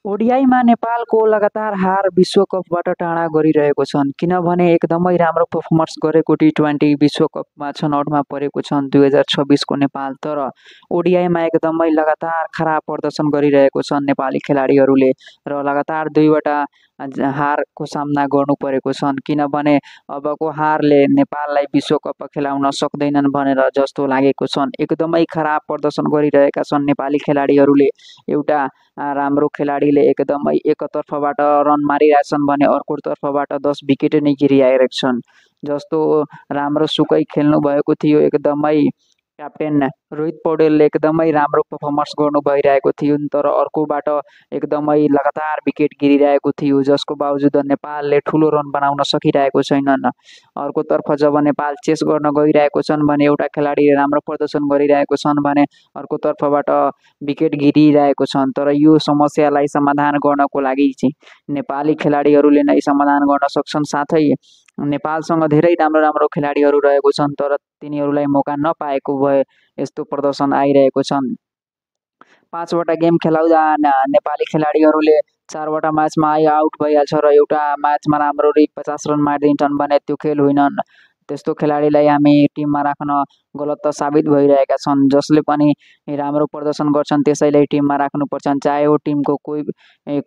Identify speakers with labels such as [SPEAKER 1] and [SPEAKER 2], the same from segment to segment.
[SPEAKER 1] ओडिआईमा नेपालको लगातार हार विश्वकपबाट टाढा गरिरहेको छन्। किनभने एकदमै राम्रो पर्फर्मेन्स गरेको टी20 विश्वकपमा छनौटमा परेको छन् 2026को नेपाल। तर ओडिआईमा एकदमै लगातार खराब प्रदर्शन गरिरहेको छन् नेपाली खेलाडीहरूले र लगातार दुईवटा हारको सामना गर्नु परेको छन्। किनभने अबको हारले नेपाललाई विश्वकप खेलाउन सक्दैनन् भनेर जस्तो लागेको छन्। एकदमै खराब प्रदर्शन गरिरहेका छन् नेपाली खेलाडीहरूले। एउटा राम्रो खेलाडीले एकदमै एकतर्फबाट रन मारिरहेछन् भने अर्कोतर्फबाट 10 विकेट नै गिरिरहेका छन्। जस्तो राम्रो सुकै खेल्नु भएको थियो, एकदमै क्याप्टेन रोहित पौडेलले एकदमै राम्रो पर्फर्मेन्स गर्नु भइरहेको थियो, तर अर्कोबाट एकदमै लगातार विकेट गिरिरहेको थियो, जसको बावजुद नेपालले ठुलो रन बनाउन सकिरहेको छैनन्। अर्कोतर्फ जब नेपाल चेस गर्न गइरहेको छन् भने एउटा खेलाडीले राम्रो प्रदर्शन गरिरहेको छन् भने अर्कोतर्फबाट विकेट गिरिरहेको छन्। तर यो समस्यालाई समाधान गर्नको लागि चाहिँ नेपाली खेलाडीहरूले नै समाधान गर्न सक्छन्। साथै नेपालसँग धेरै राम्रो खेलाडीहरू रहेको छन्, तर तिनीहरूलाई मौका नपाएको भए यस्तो प्रदर्शन आइरहेको छन्। 5वटा गेम खेलाउँदा नेपाली खेलाडीहरूले 4वटा म्याचमा आउट भइहाल्छ र एउटा म्याचमा राम्ररी 50 रन मारिदिन्छन् भने त्यो खेल होइनन्। त्यस्तो खेलाडीलाई हामी टिममा राख्न गलत त साबित भइरहेका छन्। जसले पनि राम्रो प्रदर्शन गर्छन् त्यसैलाई टिममा राख्नुपर्छन्, चाहे वो टिमको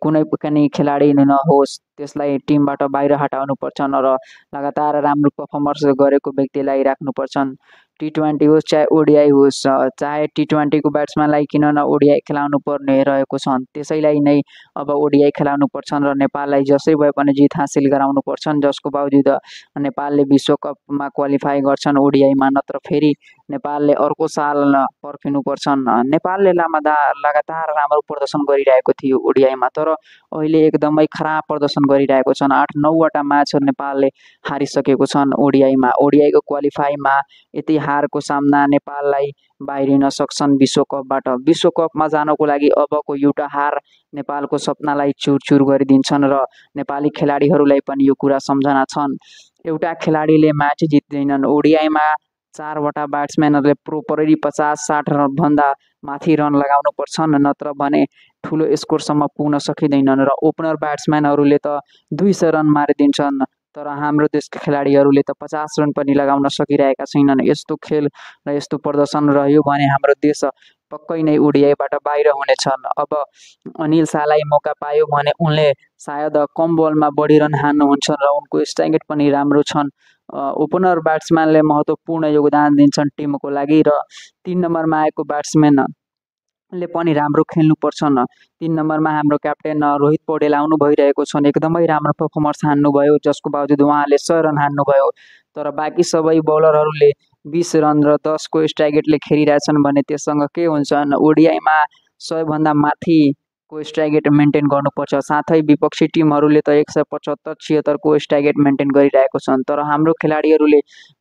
[SPEAKER 1] कुनै पनि खेलाडी नहोस्, त्यसलाई टिमबाट बाहिर हटाउनुपर्छन् र लगातार राम्रो पर्फर्मेन्स गरेको व्यक्तिलाई राख्नुपर्छन्। टी20 होस् चाहे ओडिआई होस्, चाहे टी20को ब्याट्सम्यानलाई किन न ओडिआई खेलाउनु पर्ने रहेको छन्, त्यसैलाई नै अब ओडिआई खेलाउनु पर्छन् र नेपाललाई जसै भए पनि जित हासिल गराउनु पर्छन्, जसको बावजुद नेपालले विश्वकपमा क्वालिफाई गर्छन् ओडिआईमा। नत्र फेरि नेपालले अर्को साल पर्खिनु पर्छन्। नेपालले लगातार राम्रो प्रदर्शन गरिरहेको थियो ओडिआईमा, तर अहिले एकदमै खराब प्रदर्शन गरिरहेको छन्। 8-9वटा म्याच नेपालले हारिसकेको छन् ओडिआईमा। ओडिआईको क्वालिफाईमा यति हारको सामना नेपाललाई बाहिरिन सक्छन् विश्वकपबाट। विश्वकपमा जानको लागि अबको एउटा हार नेपालको सपनालाई चुरचुर गरिदिन्छन् र नेपाली खेलाडीहरूलाई पनि यो कुरा सम्झना छन्। एउटा खेलाडीले म्याच जित्दैनन्। ओडिआईमा 4वटा ब्याट्सम्यानहरूले प्रोपरली 50-60 रनभन्दा माथि रन लगाउनु पर्छन्, नत्र भने ठुलो स्कोरसम्म पुग्न सकिँदैनन् र ओपनर ब्याट्सम्यानहरूले त 200 रन मारिदिन्छन्, तर हाम्रो देशका खेलाडीहरूले त 50 रन पनि लगाउन सकिरहेका छैनन्। यस्तो खेल र यस्तो प्रदर्शन रह्यो भने हाम्रो देश पक्कै नै ओडिआईबाट बाहिर हुनेछन्। अब अनिल शाहलाई मौका पायो भने उनले सायद कम बलमा बढी रन हान्नुहुन्छ र उनको स्ट्राइक रेट पनि राम्रो छन्। ओपनर ब्याट्सम्यानले महत्त्वपूर्ण योगदान दिन्छन् टिमको लागि र 3 नम्बरमा आएको ब्याट्सम्यानले पनि राम्रो खेल्नुपर्छन्। 3 नम्बरमा हाम्रो क्याप्टेन रोहित पौडेल आउनु भइरहेको छन्। एकदमै राम्रो पर्फर्मेन्स हान्नुभयो, जसको बावजुद उहाँले 100 रन हान्नुभयो। तर बाँकी सबै बलरहरूले 20 रन र 10 को स्ट्राइक रेटले खेलिरहेछन् भने त्यससँग के हुन्छ? ओडिआईमा 100 भन्दा माथिको स्ट्राइक रेट मेन्टेन गर्नुपर्छ। साथै विपक्षी टिमहरूले त 175-76 को स्ट्राइक रेट मेन्टेन गरिरहेको छन्, तर हाम्रो खेलाडीहरूले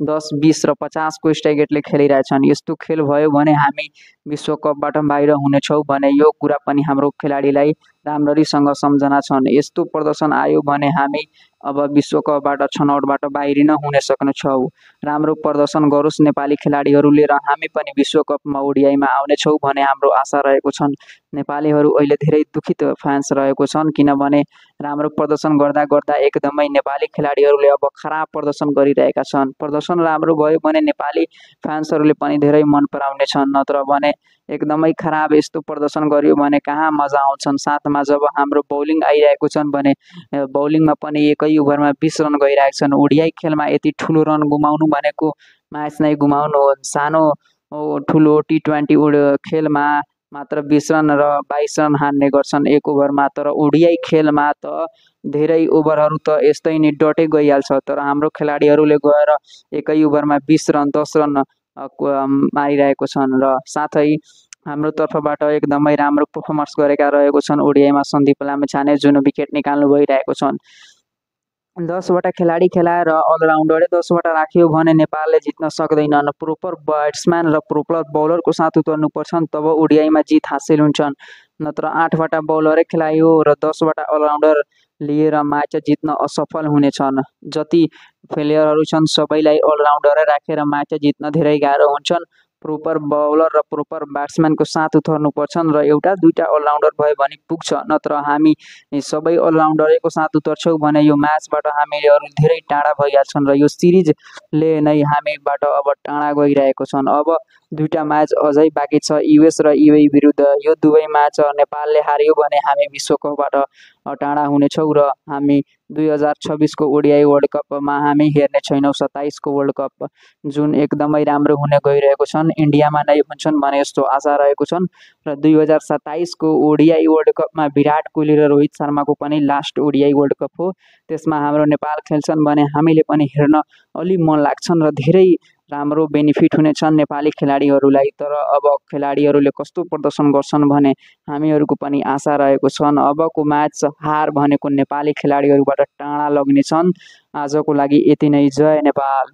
[SPEAKER 1] 10, 20 र 50 को स्ट्राइक रेटले खेलिरहेछन्। यस्तो खेल भयो भने हामी विश्वकपबाट बाहिर हुनेछौँ भने यो कुरा पनि हाम्रो खेलाडीलाई राम्ररीसँग सम्झना छन्। यस्तो प्रदर्शन आयो भने हामी अब विश्वकपबाट छनौटबाट बाहिरिन हुन सक्नेछौँ। राम्रो प्रदर्शन गरोस् नेपाली खेलाडीहरूले र हामी पनि विश्वकपमा ओडिआईमा आउनेछौँ भन्ने हाम्रो आशा रहेको छन्। नेपालीहरू अहिले धेरै दुखित फ्यान्स रहेको छन्, किनभने राम्रो प्रदर्शन गर्दा गर्दा एकदमै नेपाली खेलाडीहरूले अब खराब प्रदर्शन गरिरहेका छन्। प्रदर्शन राम्रो भयो भने नेपाली फ्यान्सहरूले पनि धेरै मन पराउने छन्, नत्र भने एकदमै खराब यस्तो प्रदर्शन गर्यो भने कहाँ मजा आउँछन्। साथमा जब हाम्रो बौलिङ आइरहेको छन् भने बौलिङमा पनि एकै ओभरमा 20 रन गइरहेका छन्। ओडिआई खेलमा यति ठुलो रन गुमाउनु भनेको म्याच नै गुमाउनु हो। सानो ठुलो टी20 खेलमा मात्र 20 रन र 22 रन हान्ने गर्छन् एक ओभरमा, तर ओडिआई खेलमा त धेरै ओभरहरू त यस्तै नै डटै गइहाल्छ। तर हाम्रो खेलाडीहरूले गएर एकै ओभरमा 20 रन 10 रन मारिरहेको छन् र साथै हाम्रो तर्फबाट एकदमै राम्रो पर्फर्मेन्स गरेका रहेको छन् ओडिआईमा सन्दीप लामिछाने, जुन विकेट निकाल्नु भइरहेको छन्। 10वटा खेलाडी खेलाएर अलराउन्डरै 10वटा राख्यो भने नेपालले जित्न सक्दैनन्। प्रोपर ब्याट्सम्यान र प्रोपर बौलरको साथ उतर्नुपर्छन्, तब ओडिआईमा जित हासिल हुन्छन्। नत्र 8वटा बौलरै खेलायो र 10वटा अलराउन्डर लिएर म्याच जित्न असफल हुनेछन्। जति प्लेयरहरू छन् सबैलाई अलराउन्डरै राखेर म्याच जित्न धेरै गाह्रो हुन्छन्। प्रोपर बौलर र प्रोपर ब्याट्सम्यानको साथ उतर्नुपर्छन् र एउटा दुईटा अलराउन्डर भयो भने पुग्छ। नत्र हामी सबै अलराउन्डरैको साथ उतर्छौँ भने यो म्याचबाट हामीले अरू धेरै टाढा भइहाल्छन् र यो सिरिजले नै हामीबाट अब टाढा गइरहेको छन्। अब दुईटा म्याच अझै बाँकी छ, युएस र युएई विरुद्ध। यो दुवै म्याच नेपालले हार्यो भने हामी विश्वकपबाट टाढा हुनेछौँ र हामी 2026को ओडिआई वर्ल्ड कपमा हामी हेर्ने छैनौँ 27को वर्ल्ड कप, जुन एकदमै राम्रो हुने गइरहेको छन्। इन्डियामा नै हुन्छन् भने जस्तो आशा रहेको छन् र 2027को ओडिआई वर्ल्ड कपमा विराट कोहली र रोहित शर्माको पनि लास्ट ओडिआई वर्ल्ड कप हो। त्यसमा हाम्रो नेपाल खेल्छन् भने हामीले पनि हेर्न अलि मन लाग्छन् र धेरै राम्रो बेनिफिट हुनेछन् नेपाली खेलाडीहरूलाई। तर अब खेलाडीहरूले कस्तो प्रदर्शन गर्छन् भने हामीहरूको पनि आशा रहेको छन्। अबको म्याच हार भनेको नेपाली खेलाडीहरूबाट टाढा लग्नेछन्। आजको लागि यति नै। जय नेपाल।